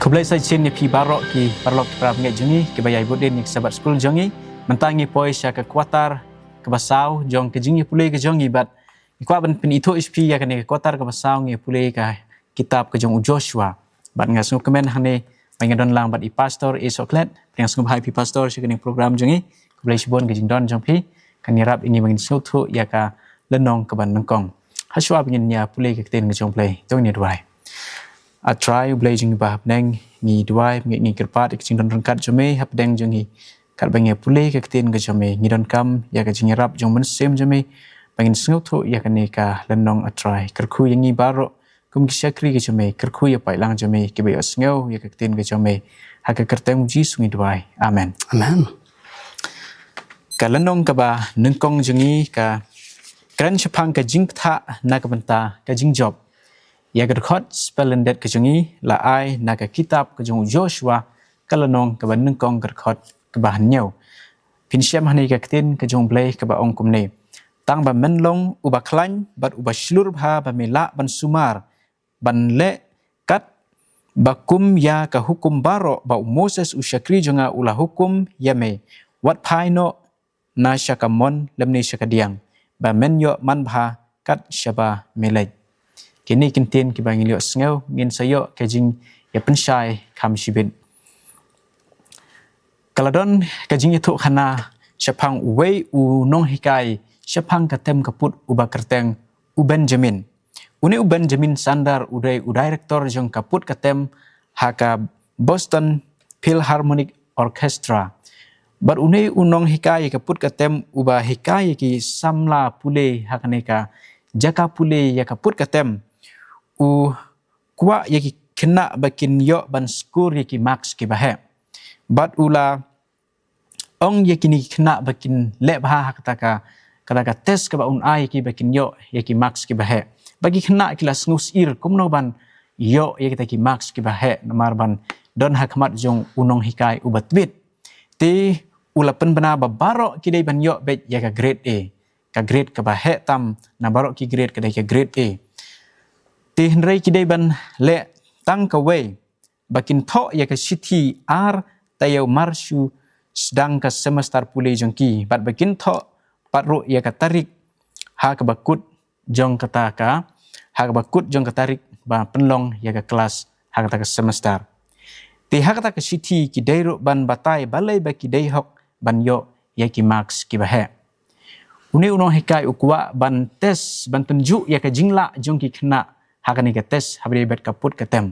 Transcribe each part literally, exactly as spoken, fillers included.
Khublei sa shisien ïa phi baroh ki paralok ki para bangeit jong ngi kiba ïai bud dien ïa ka Sabbath School jong ngi. Mynta ngi poi sha ka quarter kaba saw jong ka jingïapule ka jong ngi bad ngi kwah ban pynithuh ïa phi ïa kane ka quarter kaba saw ngi pule ka kitab ka jong u Joshua. Bad nga sngewkmen hangne ba nga don lang bad i Pastor Esoklet. Pdiang sngewbha ïa phi Pastor sha kane ka program jong ngi. Khublei shibun ka jingdon jong phi. Kan ïarap ïa ngi ba ngin sngewthuh ïa ka lynnong kaba nyngkong. Hashwa ba ngin ïa pule ka ktien ka jong u Blei, to ngin ïa duwai. A Trai u Blei jong ngi ba ha bneng, ngi duwai, ngi, ngi kyrpad ïa ka jingdon ryngkat jong me hapdeng jong ngi. Katba ngi ïa pule ka ktien ka jong me, ngi donkam ïa ka jingïarap jong u Mynsiem jong me ba ngin sngewthuh ïa kane ka lynnong, A Trai. Kyrkhu ïa ngi baroh kum ki shakri ka jong me, kyrkhu ïa paidlang jong me kiba ïohsngew ïa ka ktien ka jong me. Ha ka kyrteng u Jisu ngi duwai. Amen. Amen. Ka lynnong kaba nyngkong jong ngi ka kren shaphang ka jingbthah na ka bynta ka jingjop. Ïa ka dkhot spellyndet ka jong ngi la ai na ka kitab ka jong u Joshua, ka lynnong kaba nyngkong, ka dkhot kaba hynñiew. Phin shem hangne ka ktien ka jong u Blei kaba ong kumne: Tang ba men long uba khlaiñ bad uba shlur bha ba me lah ban sumar ban leh katba kum ïa ka hukum baroh ba u Moses u shakri jong nga u la hukum ïa me. Wat phai noh na sha ka mon lymne sha ka diang, ba men ïoh man bha kat shaba me leit. Kine ki ktien kiba ngin ïohsngew, ngin sa ïoh ka jingïapynshai kham shibit. Ka la don ka jingïathuhkhana shaphang uwei u nonghikai shaphang ka tem ka put uba kyrteng u Benjamin. Une u Benjamin Sander u dei u director jong ka put ka tem ha ka Boston Philharmonic Orchestra. Bad une u nonghikai ïa ka put ka tem uba hikai ïa ki samla pule ha kane ka jaka pule ïa ka put ka tem, u kwah ïa ki khynnah ba kin ïoh ban score ïa ki marks kiba heh. Bad u la ong ïa kine ki khynnah ba kin leh bha ha kata ka, kata ka test kaba un ai ïa ki ba kin ïoh ïa ki marks kiba heh. Ba ki khynnah ki la sngewsyier kumno ban ïoh ïa kita ki marks kiba heh namar ban don ha khmat jong u nonghikai uba tbit. Te u la pynbna ba baroh ki dei ban ïoh beit ïa ka grade A. Ka grade kaba heh tam na baroh ki grade ka dei ka grade A. Te hynrei ki dei ban leh tang kawei, ba kin thoh ïa ka shithi ar taïew mar shu sdang ka semester pule jong ki, bad ba kin thoh pat ruh ïa ka tarik ha kaba kut jong kata ka, ha kaba kut jong ka tarik ba pynlong ïa ka klas ha kata ka semester. Te ha kata ka shithi ki dei ruh ban batai balei ba ki dei hok ban ïoh ïa ki marks kiba heh. Une u nonghikai u kwah ban test, ban tynjuh ïa ka jinglah jong ki khynnah ha kane ka test haba ïadei bad ka put ka tem.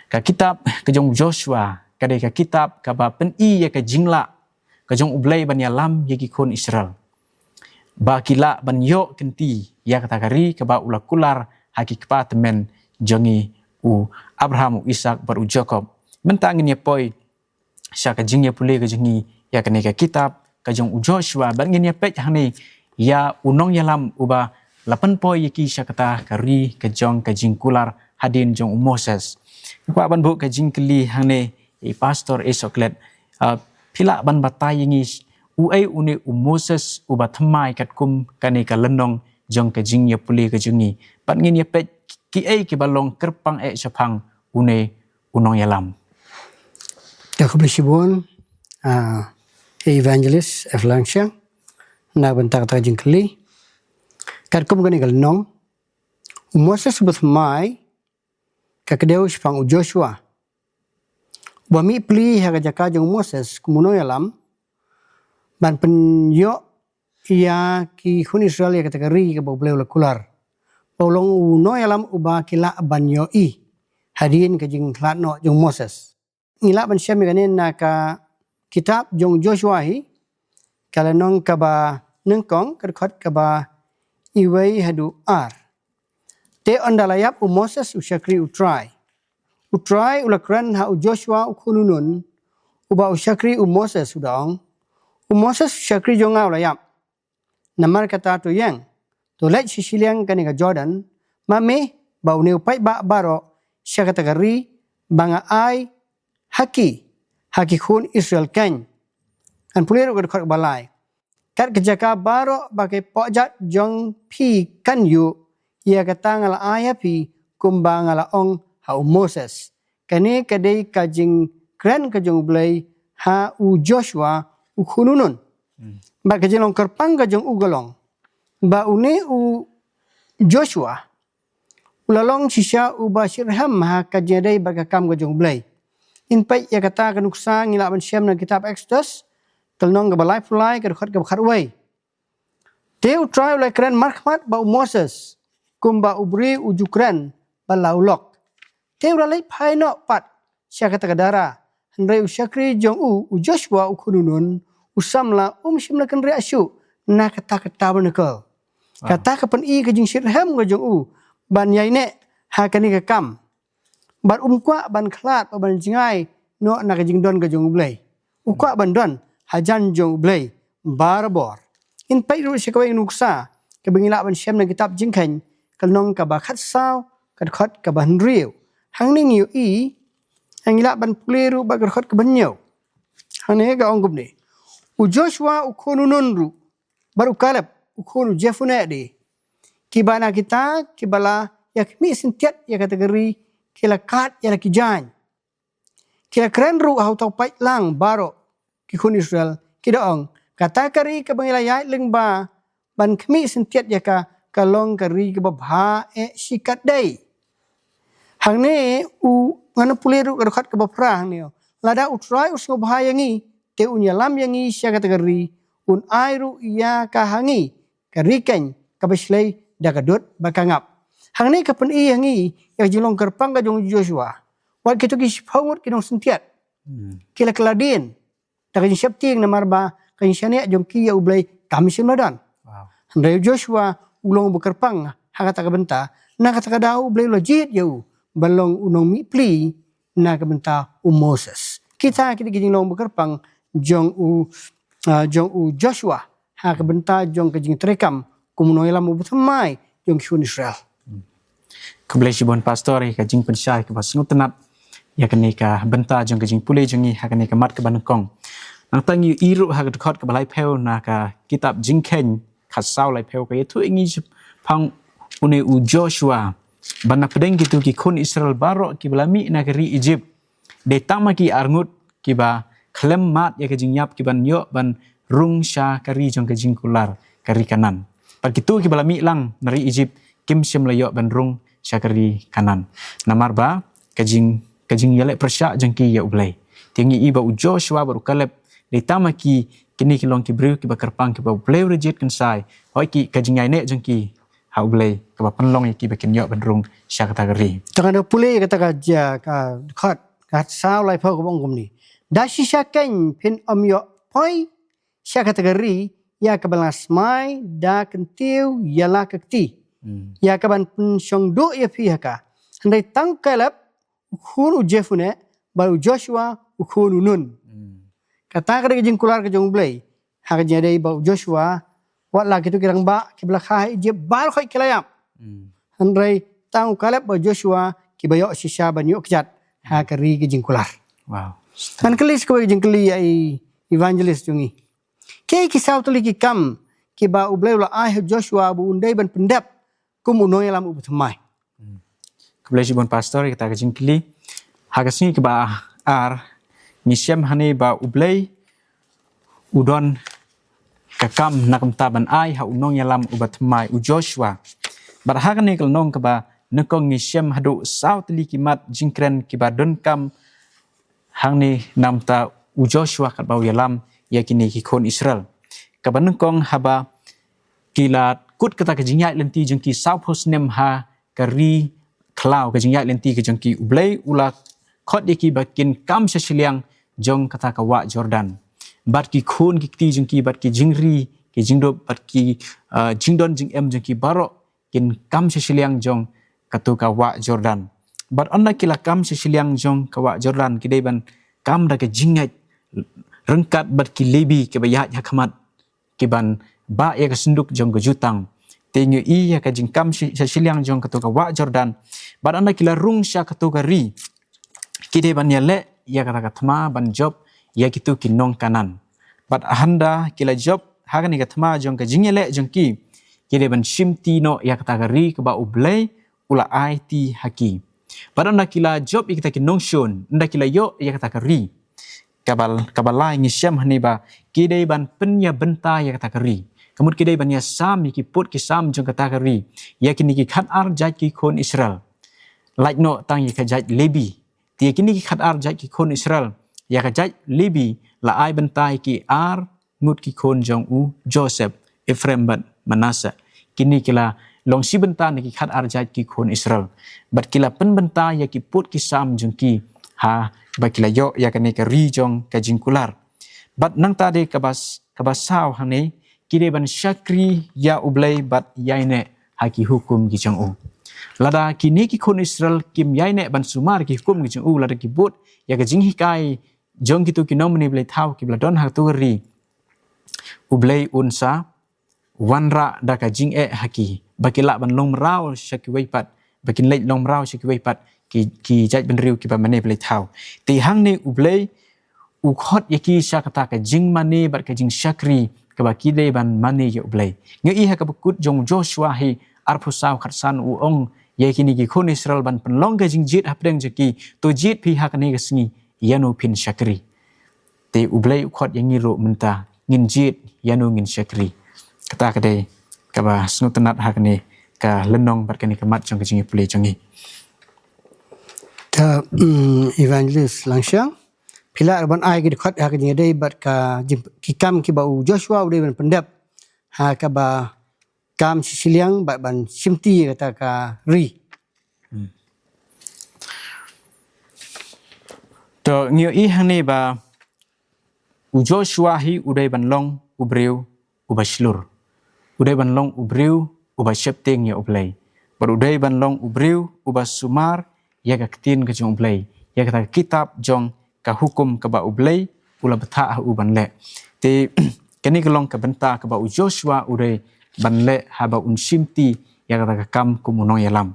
Ka kitab ka jong u Joshua ka dei ka kitab kaba pyni ïa ka jinglah ka jong u Blei ban ïalam ïa ki khun Israel, ba ki lah ban ïoh kynti ïa kata ka ri kaba u la kular ha ki kpa tymmen jong ngi, u Abraham, u Isak bad u Jakob. Mynta ngin ïa poi sha ka jingïapule ka jong ngi ïa kane ka kitab ka jong u Joshua, bad ngin ïa peit hangne ïa u nongïalam uba la pynpoi ïa ki sha kata ka ri ka jong ka jingkular hadien jong u Moses. Nga kwah ban buh ka jingkylli hangne ïa i Pastor Esoklet. Ah, phi lah ban batai ïa ngi uei une u Moses uba thymmai katkum kane ka lynnong jong ka jingïapule ka jong ngi, bad ngin ïa peit kiei kiba long kyrpang eh shaphang une u nongïalam. Te khublei shibun, ah, Evangelist F. Langshang, na bynta kata ka jingkylli. Katkum kane ka lynnong, u Moses uba thymmai ka kdew shaphang u Joshua, uba mih pli ha ka jaka jong u Moses kum u nongïalam ban pynïoh ïa ki khun Israel ïa kata ka ri kaba u Blei u la kular, ba u long u nongïalam uba ki lah ban ïohi hadien ka jingkhlad noh jong u Moses. Ngi lah ban shem ïa kane na ka kitab jong u Joshua hi, ka lynnong kaba nyngkong, ka dkhot kaba iwei haduh ar. Te ynda la ïap u Moses u shakri U Trai, U Trai u la kren ha u Joshua u khun u Nun, uba u shakri u Moses, u da ong: U Moses u shakri jong nga u la ïap. Namar kata to ïeng, to leit sha shiliang kane ka Jordan, ma me bad une u paidbah baroh, sha kata ka ri ba nga ai ha ki, ha ki khun Israel keiñ. Ngan pule ruh ka dkhot kaba lai: Kat ka jaka baroh ba ki pohjat jong phi kan ïuh, ïa kata nga la ai ha phi kumba nga la ong ha u Moses. kane ka dei ka jingkren ka jong U Blei ha u Joshua u khun u Nun. Bad ka jinglong kyrpang ka jong u ka long ba une u Joshua u la long shisha uba shitrhem ha ka jingïadei bad ka kam ka jong U Blei. Ngin peit ïa kata ka nuksa ngi lah ban shem na kitab Exodus, ka lynnong kaba laiphew lai, ka dkhot kaba khatwei. Te U Trai u la kren markhmat bad u Moses kumba u briew u ju kren bad la u lok. Te u la leit phai noh pat sha kata ka dara. Hynrei u shakri jong u, u Joshua u khun u Nun, u samla, um shym la kynriah shuh na kata ka tabernacle. Kata ka pyni ka jingshitrhem ka jong u ban ïaineh ha kane ka kam. Bad um kwah ban khlad bad ban jngai noh na ka jingdon ka jong U Blei. U kwah ban don hajan jong U Blei barabor. Ngin peit ruh sha kawei ka nuksa kaba ngi lah ban shem na kitab Jingkheiñ, ka lynnong kaba khatsaw, ka dkhot kaba hynriew. Hangne ngi ïohi, ngi lah ban pule ruh bad ka dkhot kaba hynñiew. Hangne ka ong kumne: U Joshua u khun u Nun ruh bad u Kaleb u khun u Jephunneh de, kiba na kita kiba la ïakhmih syntiat ïa kata ka ri, ki la kad ïa la ki jaiñ. Ki la kren ruh ha uta u paidlang baroh ki khun Israel, ki da ong: Kata ka ri kaba ngi la ïaid lyngba ban khmih syntiat ïa ka, ka long ka ri kaba bha eh shikatdei. Hangne u, ngan pule ruh ka dkhot kaba phra hangne: Lada U Trai u sngewbha ïa ngi, te un ïalam ïa ngi sha kata ka ri, un ai ruh ïa ka ha ngi, ka ri keiñ kaba shlei da ka dud bad ka ngap. Hangne ka pyni ïa ngi ïa ka jinglong kyrpang ka jong u Joshua. Wat kito ki shiphew ngut ki nongsyntiat, ki la kylla dien da ka jingsheptieng, namar ba ka jingshaniah jong ki ïa U Blei kam shym la don. Hynrei u Joshua u long uba kyrpang ha kata ka bynta. Na kata ka daw U Blei u la jied ïa u ban long u nongmihpli na ka bynta u Moses. Kita ki dei ki jinglong uba kyrpang jong u, ah, jong u Joshua ha ka bynta jong ka jingtrei kam kum u nongïalam uba thymmai jong ki khun Israel. Khublei shibun Pastor ïa ka jingpynshai kaba sngewtynnat ïa kane ka bynta jong ka jingpule jong ngi ha kane ka mat kaba nyngkong. Nangta ngi ïohi ruh ha ka dkhot kaba laiphew na ka kitab Jingkheiñ khatsaw laiphew, ka ïathuh ïa ngi shaphang une u Joshua ba na pdeng kito ki khun Israel baroh kiba la mih na ka ri Egypt, dei tang ma ki arngut kiba khlem mad ïa ka jingïap kiban ïoh ban rung sha ka ri jong ka jingkular, ka ri Kanaan. Bad kito kiba la mih lang na ri Egypt kim shym la ïoh ban rung sha ka ri Kanaan, namar ba ka jing, ka jingïaleh pyrshah jong ki ïa U Blei. Te ngi ïohi ba u Joshua bad u Kaleb dei tang ma ki, kine ki long ki briew kiba kyrpang, kiba U Blei u la jied kynsai. Hooid, ki, ka jingïaineh jong ki ha U Blei kaba pynlong ïa ki ba kin ïoh ban rung sha kata ka ri. Te ngan pule ïa kata ka, ja, ka dkhot khatsaw laiphew kaba ong kumne: Da shisha keiñ phin ym ïoh poi sha kata ka ri ïa kaba la smai da kyntiew ïa la ka kti, ïa kaban pynshong duh ïa phi ha ka. Hynrei tang u Kaleb u khun u Jephunneh bad u Joshua u khun u Nun. Kata ka dei ka jingkular ka jong U Blei ha ka jingïadei bad u Joshua. Wat la kito ki rangbah kiba la kha ha Egypt baroh ki la ïap, hynrei tang u Kaleb bad u Joshua kiba ïoh shisha ban ïoh kjat ha ka ri ka jingkular. Ngan kylli sa kawei ka jingkylli ïa i evangelist jong ngi. Kiei ki saw tylli ki kam kiba U Blei u la ai ha u Joshua ba un dei ban pyndep kum u nongïalam uba thymmai? Khublei shibun Pastor ïa kata ka jingkylli. Ha ka sngi kaba ar ngi shem hangne ba U Blei u don ka kam na ka bynta ban ai ha u nongïalam uba thymmai u Joshua. Bad ha kane ka lynnong kaba nyngkong ngi shem haduh saw tylli ki mat jingkren kiba donkam hangne na ka bynta u Joshua katba u ïalam ïa kine ki khun Israel. Kaba nyngkong, haba ki la kut kata ka jingïaid lynti jong ki sawphew snem ha ka ri khlaw, ka jingïaid lynti ka jong ki, U Blei u la khot ïa ki ba kin kam sha shiliang jong kata ka wah Jordan. Bad ki khun ki kti jong ki, bad ki jingri ki jingdup, bad ki, ah, jingdon jingem jong ki baroh kin kam sha shiliang jong kato ka wah Jordan. Bad ynda ki la kam sha shiliang jong ka wah Jordan, ki dei ban kam da ka jingngeit ryngkat bad ki Lebi kiba ïaid ha khmat, kiban bah ïa ka synduk jong ka jutang. Te ngi ïohi ïa ka jingkam shi-, sha shiliang jong kato ka wah Jordan. Bad ynda ki la rung sha kato ka ri, ki dei ban ïaleh ïa kata ka thma ban jop ïa kito ki nong Kanaan. Bad hynda ki la jop ha kane ka thma jong ka jingïaleh jong ki, ki dei ban shimti noh ïa kata ka ri kaba U Blei u la aiti ha ki. Bad ynda ki la jop ïa kita ki nongshun, ynda ki la ïoh ïa kata ka ri, kaba, kaba lai ngi shem hangne ba ki dei ban pynïabynta ïa kata ka ri. Ka mut ki dei ban ïasam ïa ki pud ki sam jong kata ka ri ïa kine ki khatar jait ki khun Israel. Lait noh tang ïa ka jait Lebi. Te ïa kine ki khatar jait ki khun Israel, ïa ka jait Lebi la ai bynta ïa ki ar ngut ki khun jong u Joseph, Ephraim bad Manasseh. Kine ki la long shi bynta na ki khatar jait ki khun Israel. Bad ki la pynbynta ïa ki pud ki sam jong ki, haba ki la ïoh ïa kane ka ri jong ka jingkular. Bad nangta de kaba s-, kaba saw hangne, ki dei ban shakri ïa U Blei bad ïaineh ha ki hukum ki jong u. Lada kine ki khun Israel kim ïaineh ban sumar ki hukum ki jong u, lada ki bud ïa ka jinghikai jong kito ki nongmane blei thaw kiba la don ha kato ka ri, U Blei un sa wanrah da ka jingeh ha ki, ba ki lah ban long mraw sha kiwei pat, ba kin leit long mraw sha kiwei pat ki, ki jaitbynriew kiba mane blei thaw. Te hangne U Blei u khot ïa ki sha kata ka jingmane bad ka jingshakri kaba ki dei ban mane ïa U Blei. Ngi ïohi ha kaba kut jong u Joshua hi arphew saw khatsan, u ong ïa kine ki khun Israel ban pynlong ka jingjied hapdeng jong ki, to jied phi ha kane ka sngi ïano phin shakri. Te U Blei u khot ïa ngi ruh mynta, ngin jied ïano ngin shakri. Kata ka dei kaba sngewtynnat ha kane ka lynnong bad kane ka mat jong ka jingïapule jong ngi. Te, mm, Evangelist Langshang, phi lah ban ai ki dkhot ha ka jingïadei bad ka jing, ki kam kiba u Joshua u dei ban pyndep ha kaba kam shi shiliang bad ban shimti kata ka ri. Hmm. To ngi ïohi hangne ba u Joshua hi u dei ban long u briew uba shlur. U dei ban long u briew uba sheptieng ïa U Blei. Bad u dei ban long u briew uba sumar ïa ka ktien ka jong U Blei, ïa kata ka kitab jong ka hukum kaba U Blei u la bthah ha u ban leh. Te kane ka long ka bynta kaba u Joshua u dei ban leh haba un shimti ïa kata ka kam kum u nongïalam.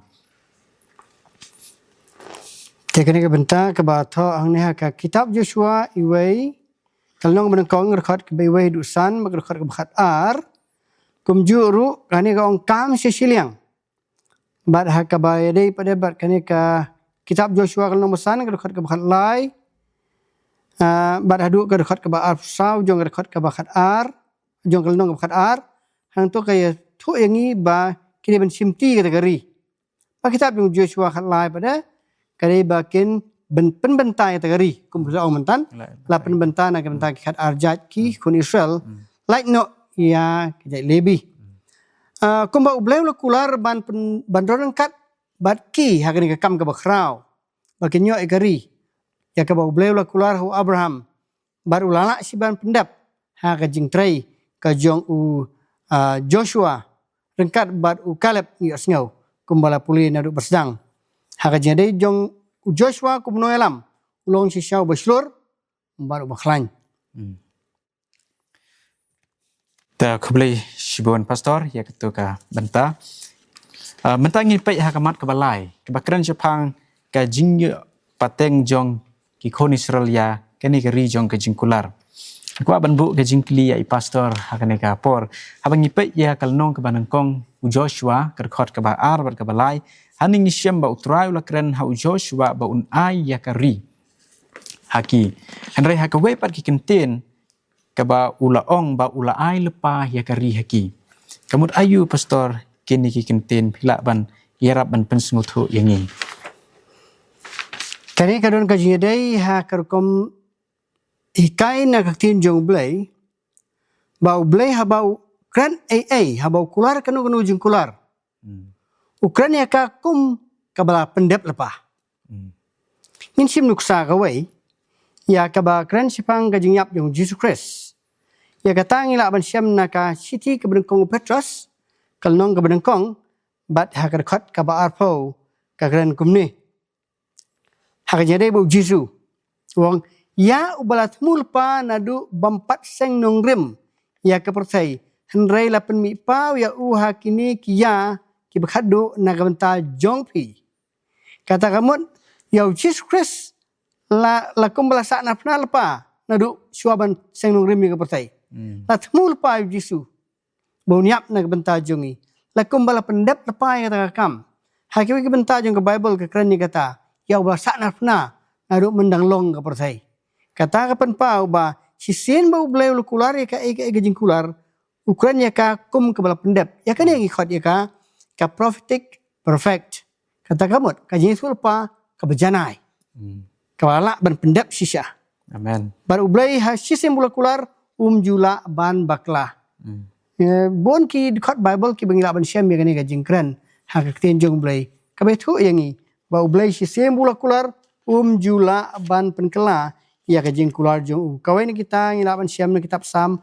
Te kane ka bynta kaba thoh hangne ha ka kitab Joshua iwei, ka lynnong banyngkong, ka dkhot kaba iwei haduh san, bad ka dkhot kaba khatar. Kumjuh ruh kane ka ong kam shi shiliang. Bad ha kaba ïadei pat de bad kane ka kitab Joshua ka lynnong ba san, ka dkhot kaba khatlai, ah, bad haduh ka dkhot kaba arphew saw jong ka dkhot kaba khatar, jong ka lynnong kaba khatar. Hangto ka ïathuh ïa ngi ba ki dei ban shimti kata ka ri. Ba kitab jong Joshua khatlai pat de ka dei ba kin pyn, pynbynta ïa kata ka ri, kum ka ong mynta. La, la pynbynta na ka bynta ki khatar jait ki khun Israel. Hmm. Lait noh ïa ka jait Lebi. Hmm. Ah, kumba U Blei u la kular ban pyn, ban don ryngkat bad ki ha kane ka kam kaba khraw, ba kin ïoh ïa ka ri ïa kaba U Blei u la kular ha u Abraham, bad u la lah shi ban pyndep ha ka jingtrei ka jong u, ah, Joshua ryngkat bad u Kaleb, ngi ïohsngew kumba la pule naduh ba sdang. Ha ka jingïadei jong u Joshua kum u nongïalam, u long shisha uba shlur bad uba khlaiñ. Hmm. Te khublei shibun Pastor ïa kato ka bynta. Ah, mynta ngin peit ha ka mat kaba lai, kaba kren shaphang ka jingïoh pateng jong ki khun Israel ïa kane ka ri jong ka jingkular. Nga kwah ban buh ka jingkylli ïa i Pastor ha kane ka por. Haba ngi peit ïa ka lynnong kaba nyngkong u Joshua, ka dkhot kaba ar bad kaba lai, hangne ngi shem ba U Trai u la kren ha u Joshua ba un ai ïa ka ri ha ki. Hynrei ha kawei pat ki kyntien kaba u la ong ba u la ai lypa ïa ka ri ha ki. Ka mut aïu Pastor kine ki kyntien, phi lah ban ïarap ban pynsngewthuh ïa ngi? Kane ka don ka jingïadei ha ka rukom hikai na ka ktien jong U Blei, ba U Blei haba u kren ei ei, haba u kular kano kano jingkular, Hmm. u kren ïa ka kum kaba la pyndep lypa. Hmm. Ngin shim nuksa kawei ïa kaba kren shaphang ka jingïap jong u Jisu Khrist. Ïa kata ngi lah ban shem na ka shithi kaba nyngkong u Petros, ka lynnong kaba nyngkong, bad ha ka dkhot kaba arphew, ka kren kumne. Ha ka jingïadei bad u Jisu, u ong, ïa uba la thmu lypa naduh bym pat seng nongrim ïa ka pyrthei, hynrei la pynmih paw ïa u ha kine ki ïa kiba khatduh na ka bynta jong phi. Kata ka mut, ïa u Jisu Khrist la, la kumba la sah naphna lypa naduh shuwa ban seng nongrim ïa ka pyrthei. Hmm. La thmu lypa ïa u Jisu ba un ïap na ka bynta jong ngi. La kumba la pyndep lypa ïa kata ka kam. Ha kiwei ki bynta jong ka Baibl ka kren ïa kata. ïa uba sah narphna naduh myndang long ka pyrthei. Kata ka pynpaw ba shisien ba U Blei u la kular ïa kaei kaei ka jingkular, u kren ïa ka kum kaba la pyndep. Ïa kane ngi khot ïa ka, ka prophetic perfect. Kata ka mut ka jingïathuhlypa kaba janai, kaba lah ban pyndep shisha. Amen. Bad U Blei ha shisien ba u la kular, um ju lah ban bakla. Bun ki dkhot Baibl kiba ngi lah ban shem ïa kane ka jingkren ha ka ktien jong U Blei kaba ïathuh ïa ngi ba U Blei shisien ba u la kular, um ju lah ban pynkylla ïa ka jingkular jong u. Kawei na kita ngi lah ban shem na kitab Salm,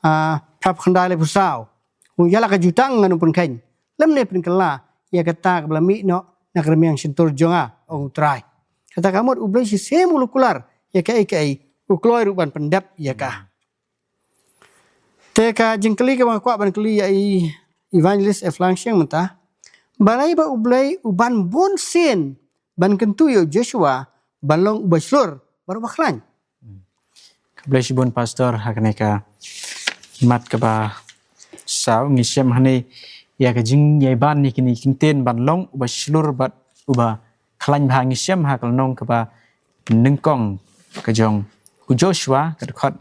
ah, phra phew khyndai, laiphew saw. Ïa la ka jutang ngan ym pynkheiñ, lymne pynkylla ïa kata kaba la mih noh na ka rmiang shyntur jong nga, ong U Trai. Kata ka mut U Blei shisien u la kular ïa kaei kaei, u kloi ruh ban pyndep ïa ka. Te ka jingkylli kaba nga kwah ban kylli ïa i Evangelist F. Langshiang mynta, balei ba U Blei u ban bun sien ban kyntu ïa u Joshua ban long uba shlur bad uba khlaiñ? Khublei shibun Pastor ha kane ka mat kaba saw. Ngi shem hangne ïa ka jingïaibana kine ki ktien ban long uba shlur bad uba khlaiñ bha. Ngi shem ha ka lynnong kaba nyngkong ka jong u Joshua, ka dkhot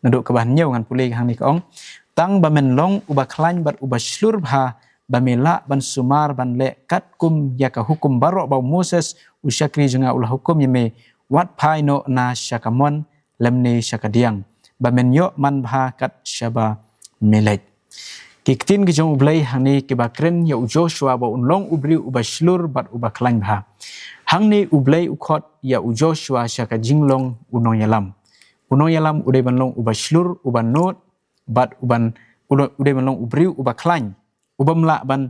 naduh kaba hynñiew, ngan pule hangne, ka ong: Tang ba men long uba khlaiñ bad uba shlur bha, ba me lah ban sumar ban leh katkum ïa ka hukum baroh ba u Moses u shakri jong nga u la hukum ïa me, wat phai noh na sha ka mon lymne sha ka diang, ba men ïoh man bha kat shaba me leit. Ki ktien ki jong U Blei hangne kiba kren ïa u Joshua ba un long u briew uba shlur bad uba khlaiñ bha. Hangne U Blei u khot ïa u Joshua sha ka jinglong u nongïalam. U nongïalam u dei ban long uba shlur, uba nud, bad uban, u dei ban long u briew uba khlaiñ, u bym lah ban,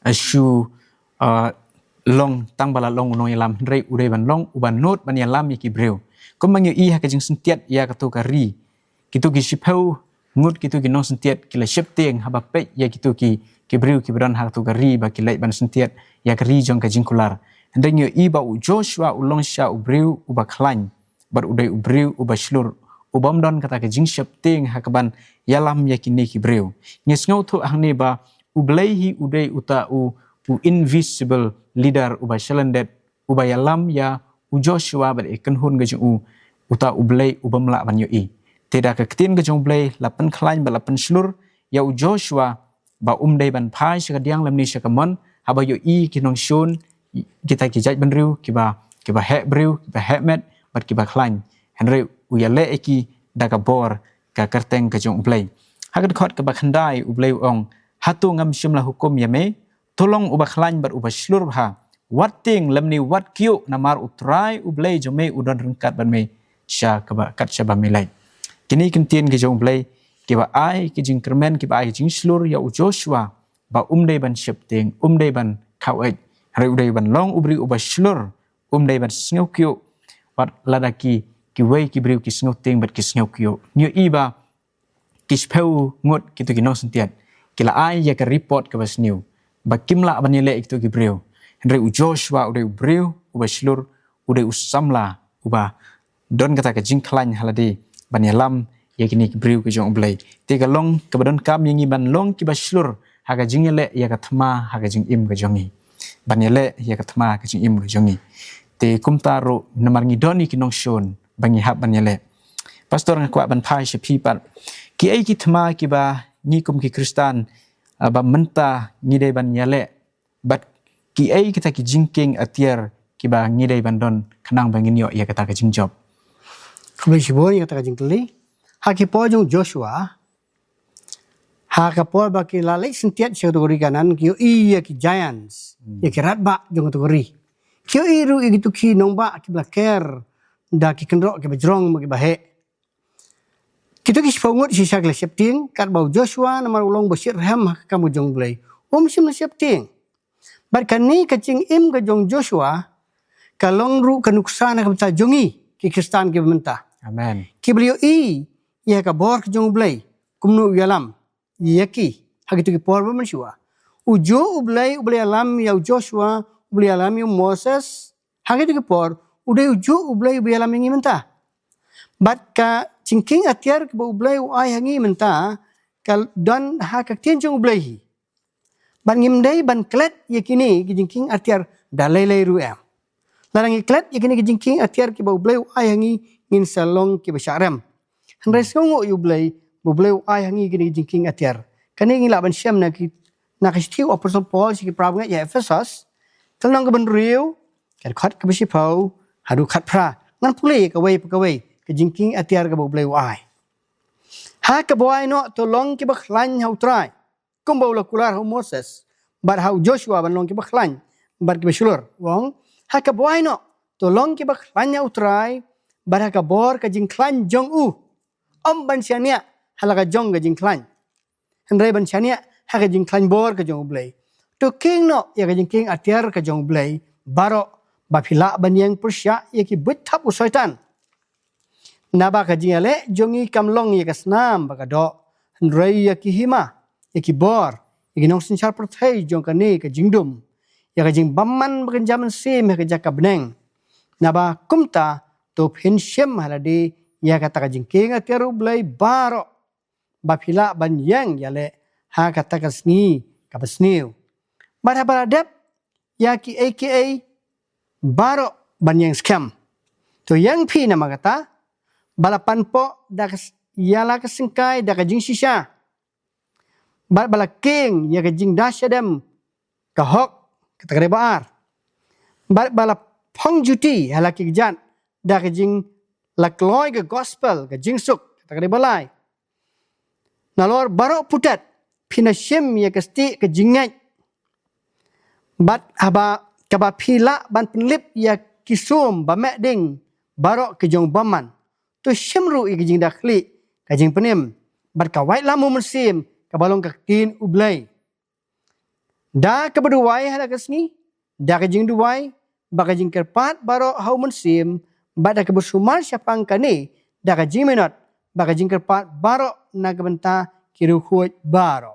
ah, shu, ah, long tang ba la long u nongïalam, hynrei u dei ban long uba nud ban ïalam ïa ki briew. Kumba ngi ïohi ha ka jingsyntiat ïa kato ka ri, kito ki shiphew ngut kito ki nongsyntiat ki la sheptieng haba peit ïa kito ki, ki briew kiba don ha kato ka ri ba ki leit ban syntiat ïa ka ri jong ka jingkular. Hynrei ngi ïohi ba u Joshua u long shisha u briew uba khlaiñ bad u dei u briew uba shlur, u bym don kata ka jingsheptieng ha kaban ïalam ïa kine ki briew. Ngi sngewthuh hangne ba U Blei hi u dei uta u, u invisible leader uba shalyndet, uba ïalam ïa u Joshua bad ïa ki kynhun ka jong u, uta U Blei u bym lah ban ïohi. Te da ka ktien ka jong U Blei la pynkhlaiñ bad la pynshlur ïa u Joshua ba um dei ban phai sha ka diang lymne sha ka mon haba ïohi ki nongshun, kita ki jaitbynriew kiba, kiba heh briew, kiba heh met bad kiba khlaiñ. Hynrei u ïaleh ïa ki da ka bor ka kyrteng ka jong U Blei. Ha ka dkhot kaba khyndai U Blei u ong: Hato ngam shym la hukum ïa me? To long uba khlaiñ bad uba shlur bha. Wat tieng lymne wat kyiuh, namar U Trai U Blei jong me u don ryngkat bad me sha kaba, kat shaba me leit. Kine ki ktien ki jong U Blei kiba ai ki jingkyrmen, kiba ai ki jingshlur ïa u Joshua ba um dei ban sheptieng, um dei ban khaw eit, hynrei u dei ban long u briew uba shlur, um dei ban sngew kyiuh wat lada ki, kiwei ki briew ki sngew tieng bad ki sngew kyiuh. Ngi ïohi ba ki shiphew ngut kito ki nongsyntiat ki la ai ïa ka report kaba sniew ba kim lah ban ïaleh ïa kito ki briew. Hynrei u Joshua u dei u briew uba shlur, u dei u samla uba don kata ka jingkhlaiñ ha lade ban ïalam ïa kine ki briew ki jong U Blei. Te ka long kaba donkam ïa ngi ban long kiba shlur ha ka jingïaleh ïa ka thma ha ka jingim ka jong ngi. Ban ïaleh ïa ka thma ha ka jingim ka jong ngi. Te kumta ruh namar ngi don ïa ki nongshun ba ngi hap ban ïaleh. Pastor, nga kwah ban phai sha phi pat, kiei ki thma kiba ngi kum ki Khristan, ah, ba mynta ngi dei ban ïaleh, bad kiei kita ki jingkieng atiar kiba ngi dei ban don khnang ba ngin ïoh ïa kata ka jingjop? Khublei shibun ïa kata ka jingkylli. Ha ki por jong u Joshua, ha ka por ba ki la leit syntiat sha kato ka ri Kanaan, ki ïohi ïa ki giants, ïa ki radbah jong kato ka ri. Ki ïohi ruh ïa kito ki nongbah kiba la ker da ki kynroh kiba jrong bad kiba heh. Kito ki shiphew ngut shisha ki la sheptieng, katba u Joshua namar u long ba shitrhem ha ka kam ka jong U Blei, um shym la sheptieng. Bad kane ka jingim ka jong u Joshua ka long ruh ka nuksa na ka bynta jong ngi ki Khristan kiba mynta. Amen. Kiba la ïohi ïa ka bor ka jong U Blei, kumno u ïalam ïa ki ha kito ki por ba mynshuwa. Ujuh U Blei uba la ïalam ïa u Joshua, uba la ïalam ïa u Moses ha kito ki por, u dei ujuh U Blei uba ïalam ïa ngi mynta. Bad ka jingkieng atiar kaba U Blei u ai ha ngi mynta ka don ha ka ktien jong U Blei hi. Bad ngim dei ban klet ïa kine ki jingkieng atiar da lei lei ruh em. Lada ngi klet ïa kine ki jingkieng atiar kiba U Blei u ai ha ngi, ngin sa long kiba shah rem. Hynrei sngewnguh ïa U Blei, ba U Blei u ai ha ngi kine ki jingkieng atiar. Kane ngi lah ban shem na ki, na ka shithi u Apostol Paul sha ki parabangeit ha Ephesos, ka lynnong kaba hynriew, ka dkhot kaba shiphew haduh khatphra. Ngan pule ïa kawei pa kawei ka jingkieng atiar kaba U Blei u ai. Ha kaba wai noh, to long kiba khlaiñ ha U Trai, kumba u la kular ha u Moses bad ha u Joshua ban long kiba khlaiñ bad kiba shlur. U ong, ha kaba wai noh, to long kiba khlaiñ ha U Trai bad ha ka bor ka jingkhlaiñ jong u. Ym ban shaniah ha la ka jong ka jingkhlaiñ, hynrei ban shaniah ha ka jingkhlaiñ bor ka jong U Blei. To kieng noh ïa ka jingkieng atiar ka jong U Blei baroh, ba phi lah ban ïeng pyrshah ïa ki buit thap u Soitan. Naba ka jingïaleh jong ngi kam long ïa ka snam bad ka doh, hynrei ïa ki hima, ïa ki bor, ïa ki nongsynshar pyrthei jong kane ka jingdum, ïa ka jingbymman bad ka jingïaid mynsiem ha ka jaka bneng. Naba kumta, to phin shim ha lade ïa kata ka jingkieng atiar U Blei baroh, ba phi lah ban ïeng ïaleh ha kata ka sngi kaba sniew. Bad haba la dep ïa kiei kiei baroh ban ïeng skhem, to ïeng phi namar kata, ba la panpoh da ka s-, ïa la ka syngkai da ka jingshisha, bad ba la kieng ïa ka jingda shadem ka hok, kata ka dei ba ar, bad ba la phong juti ha la ki kjat da ka jing la kloi ka gospel ka jingsuk, kata ka dei ba lai. Nalor baroh putet, phin da shim ïa ka stieh ka jingngeit, bad haba kaba phi lah ban pynlip ïa ki sum ba meh ding baroh ki jong u bymman. To shim ruh ïa ka jingda khlieh, ka jingpynim, bad ka waitlam u Mynsiem kaba long ka ktien U Blei. Da kaba duwai ha la ka sngi, da ka jingduwai, bad ka jingkyrpad baroh ha u Mynsiem, bad da kaba sumar shaphang kane da ka jingminot, bad ka jingkyrpad baroh na ka bynta ki riewkhuid baroh.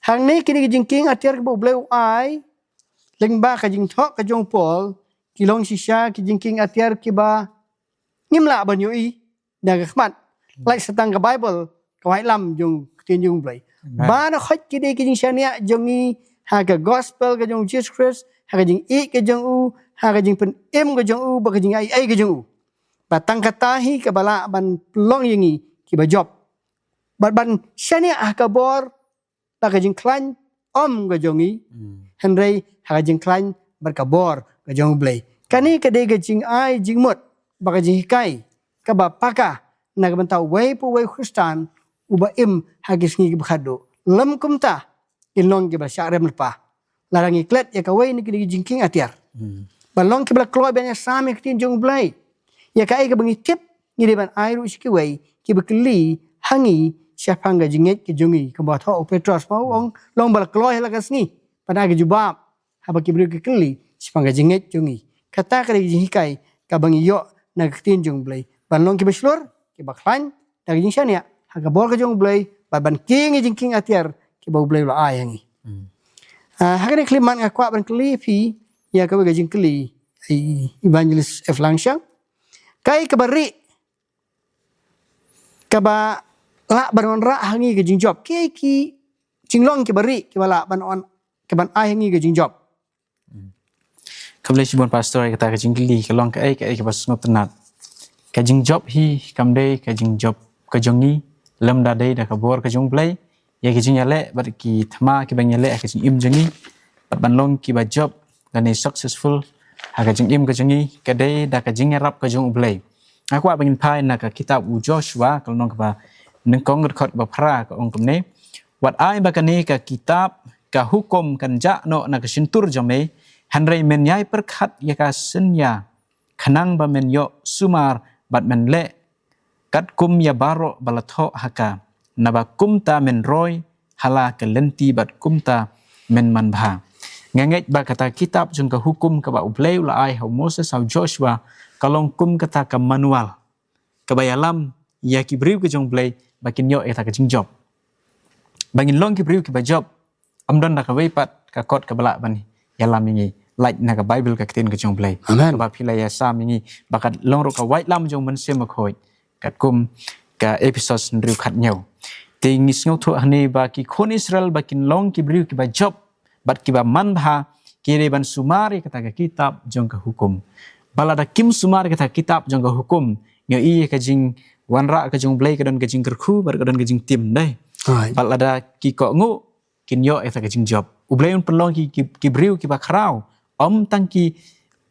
Hangne kine ki jingkieng atiar kiba U Blei u ai lyngba ka jingthoh ka jong u Paul, ki long shisha ki jingkieng atiar kiba ngim lah ban ïohi na ka khmat, lait sa tang ka Baibl, ka waitlam jong ka ktien jong U Blei. Amen. Baroh ki dei ki jingshaniah jong ngi ha ka gospel ka jong u Jisu Khrist, ha ka jingïeit ka jong u, ha ka jingpynim ka jong u, bad ka jingaiei ka jong u. Bad tang kata hi kaba lah ban pynlong ïa ngi kiba jop, bad ban shaniah ha ka bor bad ka jingkhlaiñ ym ka jong ngi, hmm, hynrei ha ka jingkhlaiñ bad ka bor ka jong U Blei. Kane ka dei ka jingai jingmut bad ka jinghikai kaba paka na ka bynta uwei pa uwei u Khristan uba im ha ki sngi kiba khatduh. Lym kumta, ngin long kiba shah rem lypa lada ngi klet ïa kawei na kine ki jingkieng atiar, hmm, ban long kiba la kloi ban ïasam ïa ka ktien jong U Blei. Ïa kaei kaba ngi tip, ngi dei ban ai ruh sha kiwei kiba kylli ha ngi shaphang ka jingngeit ka jong ngi. Kumba thoh u Petros, ma u ong, long ba la kloi ha la ka sngi ban ai ka jubab haba ki briew ki kylli shaphang ka jingngeit jong ngi. Kata ka dei ka jinghikai kaba ngi ïoh na ka ktien jong U Blei, ban long kiba shlur, kiba khlaiñ da ka jingshaniah ha ka bor ka jong U Blei, bad ban kieng ïa ki jingkieng atiar kiba U Blei u la ai ha ngi. Hmm. Ah, ha kane ka khyllipmat nga kwah ban kylli phi ïa kawei ka jingkylli, i Evangelist F Langshang. Kaei kaba rieh kaba lah ban wanrah ha ngi ka jingjop? Kiei ki jinglong kiba rieh kiba lah ban wan, kiban ai ha ngi ka jingjop? Khublei shibun Pastor, ïa kata ka jingkylli ka long kaei kaei kaba sngewtynnat. Ka jingjop hi kam dei ka jingjop ka jong ngi, lymda dei da ka bor ka jong U Blei, ïa ka jingïaleh bad ki thma kiba ngi ïaleh ha ka jingim jong ngi, bad ban long kiba jop lane successful ha ka jingim ka jong ngi, ka dei da ka jingïarap ka jong U Blei. Nga kwah ba ngin phai na ka kitab u Joshua, ka lynnong kaba nyngkong, ka dkhot kaba phra, ka ong kumne: Wat ai ba kane ka kitab ka hukum kan jah noh na ka shyntur jong me, hynrei men ïai pyrkhat ïa ka synñia, khnang ba men ïoh sumar bad men leh katkum ïa baroh ba la thoh ha ka. Naba kumta men roi ha la ka lynti bad kumta men manbha. Nga ngeit ba kata ka kitab jong ka hukum kaba U Blei u la ai ha u Moses, ha u Joshua, ka long kum kata ka manual kaba ïalam ïa ki briew ka jong U Blei ba kin ïoh ïa kata ka jingjop. Ba ngin long ki briew kiba jop, ym don da kawei pat ka kot kaba lah ban ïalam ïa ngi, lait na ka Baibl, ka ktien ka jong U Blei. Amen. Kaba phi la ïasam ïa ngi, ba ka long ruh ka waitlam jong u Mynsiem Bakhuid, katkum ka Ephesos hynriew khathynñiew. Te ngi sngewthuh hangne ba ki khun Israel ba kin long ki briew kiba jop bad kiba manbha, ki dei ban sumar ïa kata ka kitab jong ka hukum. Bad lada kim sumar ïa kata ka kitab jong ka hukum, ngi ïohi ïa ka jingwanrah ka jong U Blei ka don ka jingkyrkhu bad ka don ka jingtim, dei. Bad lada ki kohnguh, kin ïoh ïa kata ka jingjop. U Blei un pynlong ki, ki, ki briew kiba khraw, ym tang ki,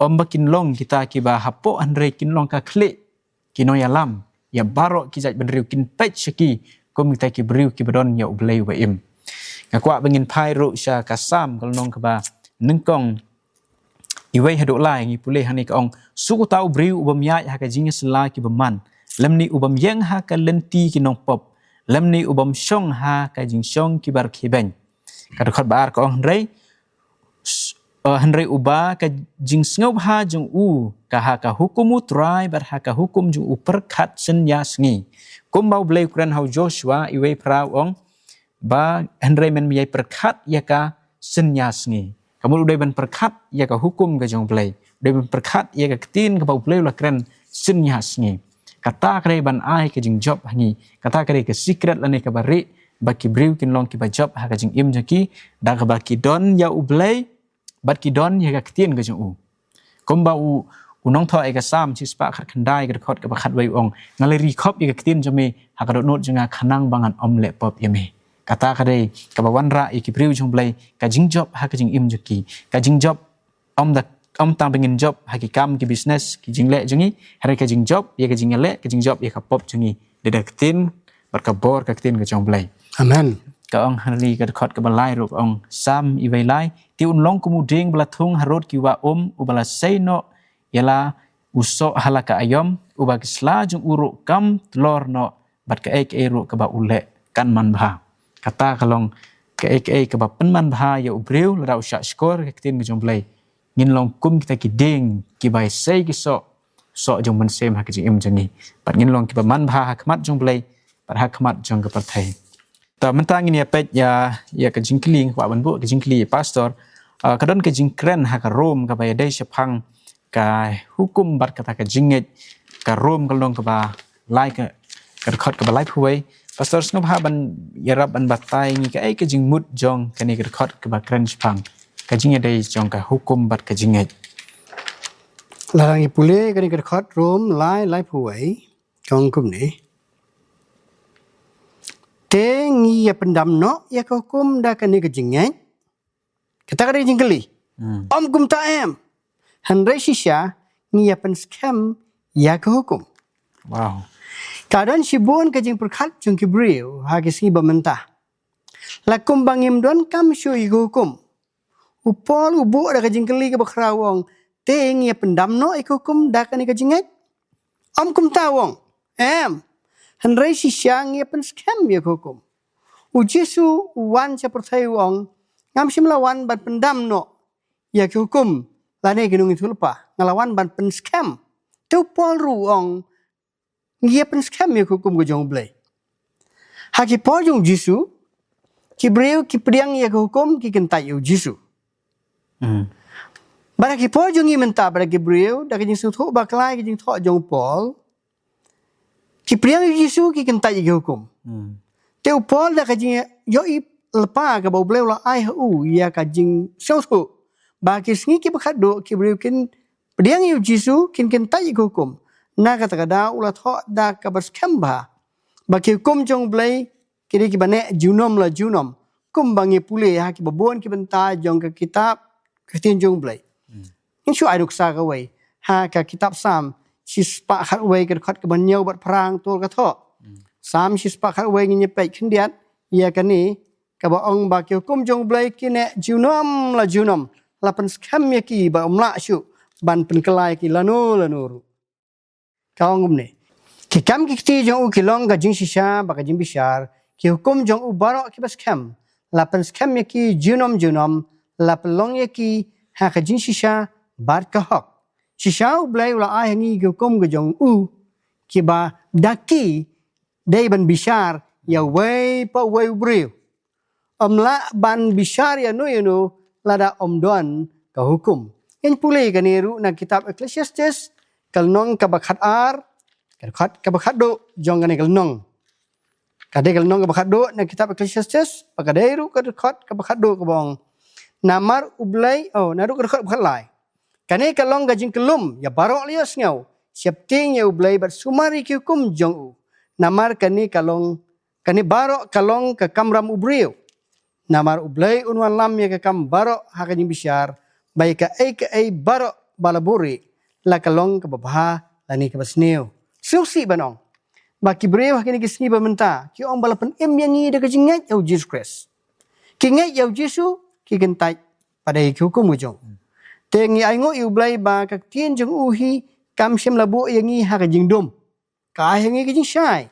ym ba kin long kita kiba hapoh, hynrei kin long ka khlieh, ki nongïalam ïa baroh ki jaitbynriew, kin peit sha ki kum kita ki briew kiba don ïa U Blei uba im. Nga kwah ba ngin phai ruh sha ka Salm ka lynnong kaba nyngkong, iwei haduh lai, ngi pule hangne, ka ong: Suk uta u briew u bym ïaid ha ka jingïasylla ki bymman, lymne u bym ïeng ha ka lynti ki nongpop, lymne u bym shong ha ka jingshong kiba rkhie beiñ. Ka dkhot ba ar ka ong: Hynrei, s-, eh, hynrei uba ka jingsngewbha jong u ka ha ka hukum U Trai bad ha ka hukum jong u pyrkhat synñia sngi. Kumba U Blei u kren ha u Joshua iwei phra, u ong ba: Hynrei men ïai pyrkhat ïa ka synñia sngi. Ka mut u dei ban pyrkhat ïa ka hukum ka jong U Blei, u dei ban pyrkhat ïa ka ktien kaba U Blei u la kren synñia sngi. Kata ka dei ban ai ka jingjop ha ngi. Kata ka dei ka secret lane kaba rieh ba ki briew kin long kiba jop ha ka jingim jong ki, da kaba ki don ïa U Blei bad ki don ïa ka ktien ka jong u. Kumba u, u nongthoh ïa ka Salm shispah khatkhyndai, ka dkhot kaba khatwei, u ong: Nga la ri khop ïa ka ktien jong me ha ka dohnud jong nga, khnang ba ngan ym leh pop ïa me. Kata ka dei kaba wanrah ïa ki briew jong U Blei, ka jingjop ha ka jingim jong ki, ka jingjop ym da, ym tang ba ngin jop ha ki kam ki business ki jingleh jong ngi, hynrei ka jingjop ïa ka jingïaleh, ka jingjop ïa ka pop jong ngi, da ka ktien bad ka bor ka ktien ka jong U Blei. Amen. Ka ong hangne ka dkhot kaba lai ruh, ka ong, Salm iwei lai: Te un long kum u dieng ba la thung harud ki wah um, uba la sei noh ïa la u soh ha la ka aïom, uba ki sla jong u ruh kam tlor noh, bad kaei kaei ruh kaba u leh kan manbha. Kata ka long kaei kaei kaba pynmanbha ïa u briew lada u shah shkor ka ktien ka jong U Blei. Ngin long kum kita ki dieng kiba sei ki soh, soh jong u Mynsiem ha ka jingim jong ngi. Bad ngin long kiba manbha ha khmat jong U Blei bad ha khmat jong ka pyrthei. Ta mynta ngin ïa peit ïa, ïa ka jingkylli, nga kwah ban buh ka jingkylli ïa Pastor. Ah, ka don ka jingkren ha ka Rom kaba ïadei shaphang ka hukum bad kata ka jingngeit. Ka Rom ka lynnong kaba lai, ka, ka dkhot kaba laiphew wei. Pastor, sngewbha ban ïarap ban batai ngi kaei ka jingmut jong kane ka dkhot kaba kren shaphang ka jingïadei jong ka hukum bad ka jingngeit. Lada ngi pule kane ka dkhot Rom lai, laiphew wei, ka ong kumne: Te ngi ïa pyndam noh ïa ka hukum da kane ka jingngeit? Kata ka dei ka jingkylli. Hmm. Ym kumta, em. Hynrei shisha ngi ïa pynskhem ïa ka hukum. Wow. Ka don shibun ka jingpyrkhat jong ki briew ha ki sngi ba mynta. La kumba ngim donkam shuh ïa ka hukum. U Paul u buh da ka jingkylli kaba khraw, u ong: Te ngi ïa pyndam noh ïa ka hukum da kane ka jingngeit? Ym kumta, u ong, em. Hynrei shisha ngi ïa pynskhem ïa ka hukum. U Jisu u wan sha pyrthei, u ong: Ngam shym la wan ban pyndam noh ïa ka hukum lane ki nongïathuhlypa, nga la wan ban pynskhem. Te u Paul ruh u ong: Ngi ïa pynskhem ïa ka hukum ka jong U Blei. Ha ki por jong u Jisu, ki briew ki pdiang ïa ka hukum, ki kyntait ïa u Jisu. Hmm. Bad ha ki por jong ngi mynta, bad ki briew, da ka jingsngewthuh bakla ïa ka jingthoh jong u Paul, ki pdiang ïa u Jisu, ki kyntait ïa ka hukum. Hmm. Te u Paul da ka jingïohi lypa kaba U Blei u la ai ha u ïa ka jingsngewthuh ba ki sngi kiba khatduh ki briew kin pdiang ïa u Jisu, kin kyntait ïa ka hukum. Na kata ka daw u la thoh da kaba skhem bha ba ki hukum jong U Blei ki dei kiba neh junom la junom, kumba ngi pule ha kiba bun ki bynta jong ka kitab ka ktien jong U Blei. Hmm. Ngin shu ai nuksa kawei ha ka kitab Salm shispah khatwei, ka dkhot kaba hynñiew bad phra, ong to ka thoh. Hmm. Salm shispah khatwei, ngin ïa peit khyndiat ïa kane, kaba ong ba ki hukum jong U Blei ki neh junom la junom, la pynskhem ïa ki ba ym lah shuh ban pynkylla ïa ki lano lano ruh. Ka ong kumne: Ki kam ki kti jong u ki long ka jingshisha bad ka jingbishar, ki hukum jong u baroh kiba skhem, la pynskhem ïa ki junom junom, la pynlong ïa ki ha ka jingshisha bad ka hok. Shisha U Blei u la ai ha ngi ki hukum ka jong u, kiba da ki dei ban bishar ïa uwei pa uwei u briew. Ym lah ban bishar ïano ïano lada ym don ka hukum. Ngin pule kane ruh na kitab Ecclesiastes, ka lynnong kaba khatar, ka dkhot kaba khatduh jong kane ka lynnong. Ka dei ka lynnong kaba khatduh na kitab Ecclesiastes, bad ka dei ruh ka dkhot kaba khatduh kaba ong: Namar U Blei, oh, naduh ka dkhot ba khatlai. Kane ka long ka jingkyllum ïa baroh la ïohsngew, sheptieng ïa U Blei bad sumar ïa ki hukum jong u. Namar kane ka long, kane baroh ka long ka kamram u briew. Namar U Blei un wanlam ïa ka kam baroh ha ka jingbishar, ba ïa kaei kaei baroh ba la buhrieh, la ka long kaba bha lane kaba sniew. Sngewsih ban ong ba ki briew ha kine ki sngi ba mynta ki ong ba la pynim ïa ngi da ka jingngeit ïa U Jisu Khrist. Ki ngeit ïa U Jisu, ki kyntait pat ïa ki hukum ka jong u. Te ngi ainguh ïa U Blei ba ka ktien jong u hi kam shym la buh ïa ngi ha ka jingdum. Ka ai ha ngi ka jingshai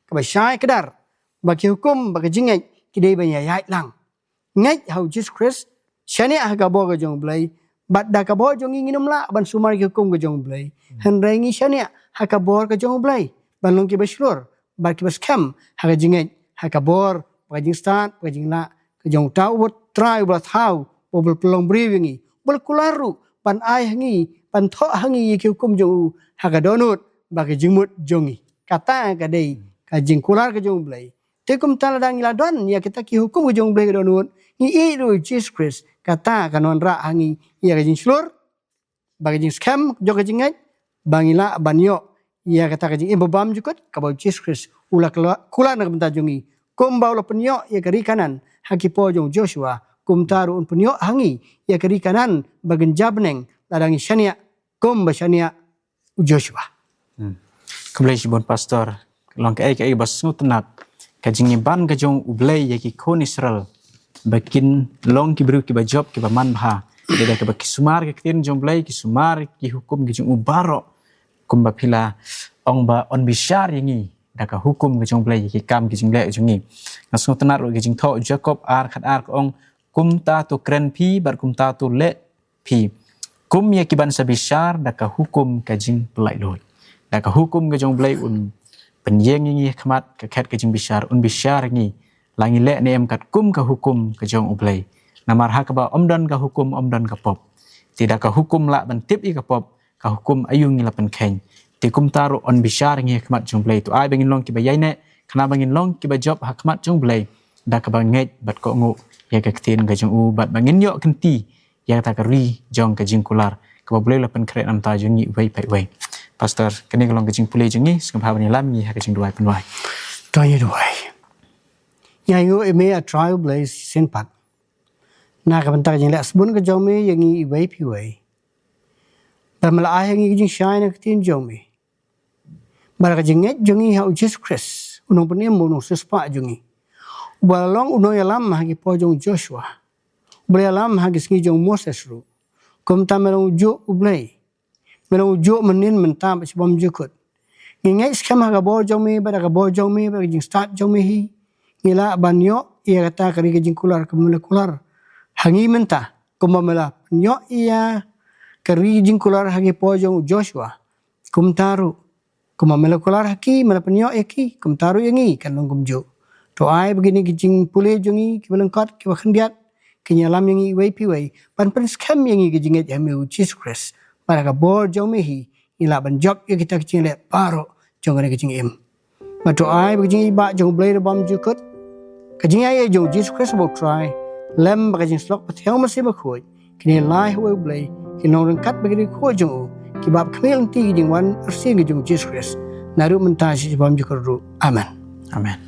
kaba shai kdar, ba ki hukum bad ka jingngeit ki dei ban ïaid lang. Ngeit ha U Jisu Khrist, shaniah ha ka bor ka jong U Blei, bad da ka bor jong ngi ngin ym lah ban sumar ki hukum ka jong U Blei. Hynrei ngi shaniah ha ka bor ka jong U Blei ban long kiba shlur bad kiba skhem ha ka jingngeit, ha ka bor bad ka jingstad bad ka jinglah ka jong uta uba Trai uba la thaw, uba la pynlong briew ïa ngi, uba la kular ruh ban ai ha ngi, ban thoh ha ngi ïa ki hukum jong u ha ka dohnud bad ka jingmut jong ngi. Kata ka dei ka jingkular ka jong U Blei. Te kumta lada ngi la don ïa kita ki hukum ka jong U Blei ha ka dohnud, ngi ïeit ruh ïa U Jisu Khrist, kata kan wanrah ha ngi ïa ka jingshlur bad ka jingskhem jong ka jingngeit, ba ngi lah ban ïoh ïa kata ka jingim ba bymjukut kaba U Jisu Khrist u la kla-, kular na ka bynta jong ngi. Kumba u la pynïoh ïa ka ri Kanaan ha ki por jong u Joshua, kumta ruh un pynïoh ha ngi ïa ka ri Kanaan ba kynja bneng, lada ngi shaniah kumba shaniah u Joshua. Hmm. Khublei shibun Pastor. Long kaei kaei ba sngewtynnat ka jingïaban ka jong U Blei ïa ki khun Israel ba kin long ki briew kiba jop kiba manbha. Dei da kaba ki sumar ka ktien jong U Blei, ki sumar ki hukum ki jong u baroh. Kumba phi la ong ba un bishar ïa ngi da ka hukum ka jong U Blei ïa ki kam ki jingleh jong ngi. Nga sngewtynnat ruh ka jingthoh Jakob ar khat ar ka ong, kumta to kren phi bad kumta to leh phi, kum ïa ki ban sa bishar da ka hukum ka jingpyllait luid. Da ka hukum ka jong U Blei un pynïeng ïa ngi ha khmat ka khet ka jingbishar, un bishar ïa ngi la ngi leh ne em katkum ka hukum ka jong U Blei. Namar ha kaba ym don ka hukum ym don ka pop. Te da ka hukum lah ban tip ïa ka pop, ka hukum aïu ngi la pynkheiñ. Te kumta ruh un bishar ïa ngi ha khmat jong U Blei. To ai ba ngin long kiba ïaineh, khnang ba ngin long kiba jop ha khmat jong U Blei da kaba ngeit bad kohnguh ïa ka ktien ka jong u, bad ba ngin ïoh kynti ïa kata ka ri jong ka jingkular kaba U Blei u la pynkhreh na ka bynta jong ngi uwei pa uwei. Pastor, kane ka long ka jingpule jong ngi, sngewbha ban ïalam ngi ha ka jingduwai pynduwai. To ngin duwai. Ngi ainguh ïa me, A Trai U Blei shisien pat, na ka bynta ka jingleh sbun ka jong me ïa ngi uwei pa uwei. Ba me la ai ha ngi ka jingshai na ka ktien jong me. Bad ka jingngeit jong ngi ha U Jisu Khrist, U Nongpynim, U Nongsiewspah jong ngi, uba la long U Nongïalam ha ki por jong u Joshua, uba la ïalam ha ki sngi jong u Moses ruh. Kumta me long ujuh U Blei, me long ujuh mynnin, mynta bad sha bymjukut. Ngi ngeit skhem ha ka bor jong me, bad ha ka bor jong me, bad ka jingstad jong me hi, ngi lah ban ïoh ïa kata ka ri ka jingkular kaba me la kular ha ngi mynta, kumba me la pynïoh ïa ka ri jingkular ha ki por jong u Joshua. Kumta ruh, kumba me la kular ha ki, me la pynïoh ïa ki, kumta ruh ïa ngi kan long kumjuh. To ai ba kine ki jingpule jong ngi kiba lyngkot, kiba khyndiat, kin ïalam ïa ngi uwei pa uwei ban pynskhem ïa ngi ka jingngeit ha me, U Jisu Khrist. Bad ha ka bor jong me hi ngi lah ban jop ïa kita ki jingleh baroh jong kane ka jingim. Bad to ai ba ka jingïeit ba jong U Blei uba bymjukut, ka jingïaid jong U Jisu Khrist uba U Trai, lem bad ka jingsyllok pathiang U Mynsiem Bakhuid, kine lai ha uwei U Blei, kin long ryngkat bad ki riewkhuid jong u, kiba ap khmih lynti ki jingwan arsien ki jong U Jisu Khrist, naduh mynta sha bymjukut ruh. Amen. Amen.